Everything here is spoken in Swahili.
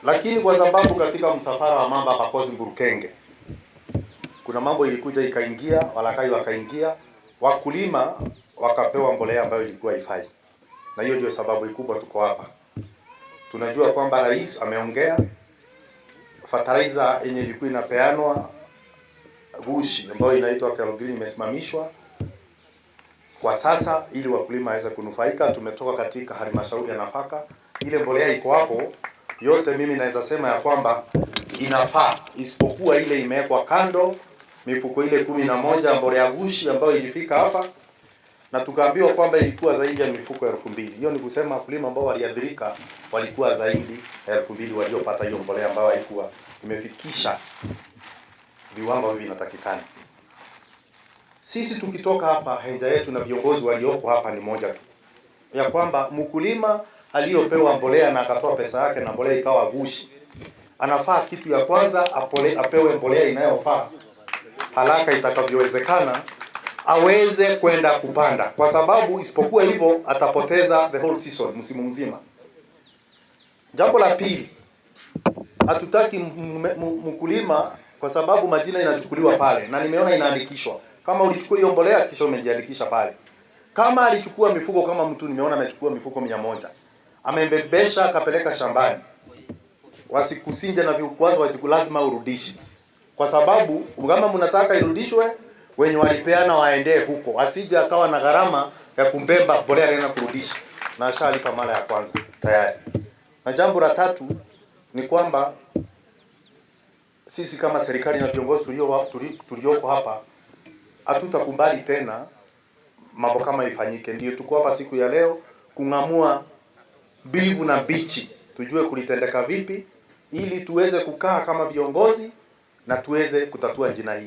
Lakini kwa sababu katika msafara wa mamba hapakosi mburukenge, kuna mambo ilikuja ikaingia, walakai wakaingia, wakulima wakapewa mbolea ambayo ilikuwa haifai, na hiyo ndio sababu kubwa tuko hapa. Tunajua kwamba rais ameongea, fertilizer yenye ilikuwa inapeanwa gushi ambayo inaitwa Green imesimamishwa kwa sasa ili wakulima waweze kunufaika. Tumetoka katika halmashauri ya nafaka, ile mbolea iko hapo yote, mimi naweza sema ya kwamba inafaa, isipokuwa ile imewekwa kando, mifuko ile 11 mbolea gushi ambayo ilifika hapa na tukaambiwa kwamba ilikuwa zaidi ya mifuko 2000. Hiyo ni kusema wakulima ambao waliathirika walikuwa zaidi ya 2000 waliopata hiyo mbolea ambayo haikuwa imefikisha viwango hivi vinatakikana. Sisi tukitoka hapa, henja yetu na viongozi walioko hapa ni moja tu, ya kwamba mkulima aliyopewa mbolea na akatoa pesa yake na mbolea ikawa gushi, anafaa kitu ya kwanza apewe mbolea inayofaa haraka itakavyowezekana aweze kwenda kupanda, kwa sababu isipokuwa hivyo atapoteza the whole season, msimu mzima. Jambo la pili, hatutaki mkulima, kwa sababu majina inachukuliwa pale na nimeona inaandikishwa. Kama ulichukua hiyo mbolea kisha umejiandikisha pale. Kama alichukua mifuko, kama mtu nimeona amechukua mifuko 100, amembebesha akapeleka shambani, wasikusinje na vikwazo, lazima urudishe, kwa sababu kama mnataka irudishwe, wenye walipeana waendee huko, asije akawa na gharama ya kumbeba mbolea tena kurudisha, na ashalipa mara ya kwanza tayari. Na jambo la tatu ni kwamba sisi kama serikali na viongozi tulioko hapa hatutakubali tena mambo kama ifanyike. Ndio tuko hapa siku ya leo kung'amua mbivu na mbichi, tujue kulitendeka vipi, ili tuweze kukaa kama viongozi na tuweze kutatua jina hii.